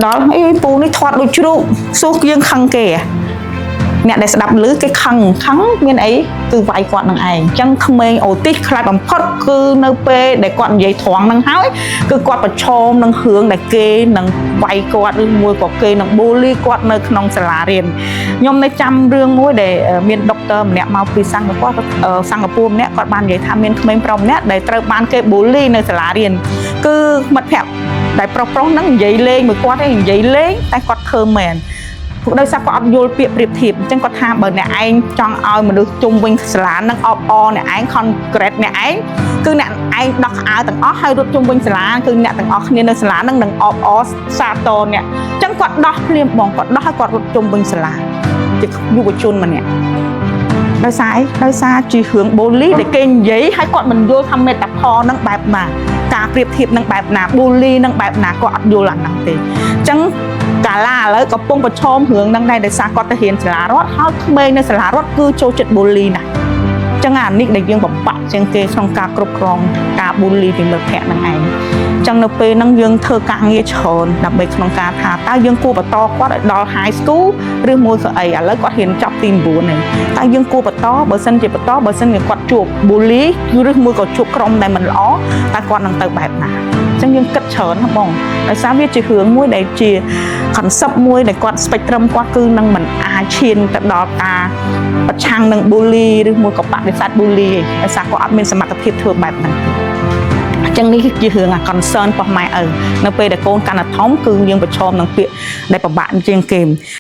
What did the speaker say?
ដល់អីពូនេះធាត់ដូចជ្រូកសួរយើងខឹងគេហ៎អ្នកដែលស្ដាប់ឮគេខឹងខឹងមានអីគឺវាយគាត់នឹងឯងអញ្ចឹងក្មេងអូទីសខ្លាចបំផុតគឺនៅពេលដែលគាត់និយាយត្រង់នឹងហើយគឺគាត់ប្រឈមនឹងរឿងដែលគេនឹងវាយគាត់ឬមួយក៏គេនឹង bully គាត់នៅក្នុងសាលារៀនខ្ញុំនៅចាំរឿងមួយដែលមានដុកទ័រម្នាក់មកពីសិង្ហបុរីសិង្ហបុរីម្នាក់គាត់បាននិយាយថាមានក្មេងប្រុសម្នាក់ដែលត្រូវបានគេ bully នៅសាលារៀនគឺមិត្តភក្តិដែលប្រុសប្រុសហ្នឹងនិយាយលេងមួយគាត់ឯងនិយាយលេងតែគាត់ធ្វើមែនព្រោះដោយសារគាត់អត់យល់ពាក្យប្រៀបធៀបអញ្ចឹងគាត់ថាបើអ្នកឯងចង់ឲ្យមនុស្សជុំវិញសាលាហ្នឹងអបអរអ្នកឯង congrats អ្នកឯងគឺអ្នកឯងដោះអាវទាំងអស់ហើយរត់ជុំវិញសាលាគឺអ្នកទាំងអស់គ្នានៅសាលាហ្នឹងនឹងអបអរសាទរអ្នកអញ្ចឹងគាត់ដោះភ្លាមបងគាត់ដោះឲ្យគាត់រត់ជុំវិញសាលាជាយុវជនម្នាក់ដោយសារអីដោយសារជារឿង bully ដែលគេនិយាយហើយគាត់មិនយល់ថា metaphor ហ្នឹងបែបណាការប្រៀបធៀបនឹងបែបណា bully នឹងបែបណាគាត់អត់យល់អាហ្នឹងទេអញ្ចឹងកាឡាឥឡូវកំពុងប្រឈមរឿងហ្នឹងដែរដោយសារគាត់ទៅរៀនសាលារដ្ឋហើយក្មេងនៅសាលារដ្ឋគឺចូលចិត្ត bully ណាស់អញ្ចឹងអានេះដែលយើងពិបាកជាងគេក្នុងការគ្រប់គ្រងការ bully ពីមិត្តភ័ក្តិហ្នឹងឯងអញ្ចឹងនៅពេលហ្នឹងយើងធ្វើការងារច្រើនដើម្បីក្នុងការថាតើយើងគួរបន្តគាត់ឲ្យដល់ high school ឬមួយក៏អីឥឡូវគាត់រៀនចប់ទី9ហើយតើយើងគួរបន្តបើសិនជាបន្តបើសិនជាគាត់ជួប bully ឬមួយក៏ជួបក្រុមដែលមិនល្អតើគាត់នឹងទៅបែបណាអញ្ចឹងយើងគិតច្រើនណាស់បងដោយសារវាជារឿងមួយដែលជា concept មួយដែលគាត់ spectrum គាត់គឺនឹងមិនអាចឈានទៅដល់ការប្រឆាំងនឹង bully ឬមួយក៏បដិសេធ bully ឯងដោយសារគាត់អត់មានសមត្ថភាពធ្វើបែបហ្នឹងទេអញ្ចឹងនេះគឺជារឿងអា concern របស់ម៉ែឪនៅពេលដែលកូនកាន់តែធំគឺយើងប្រឈមនឹងពាក្យដែលពិបាកជាងគេ។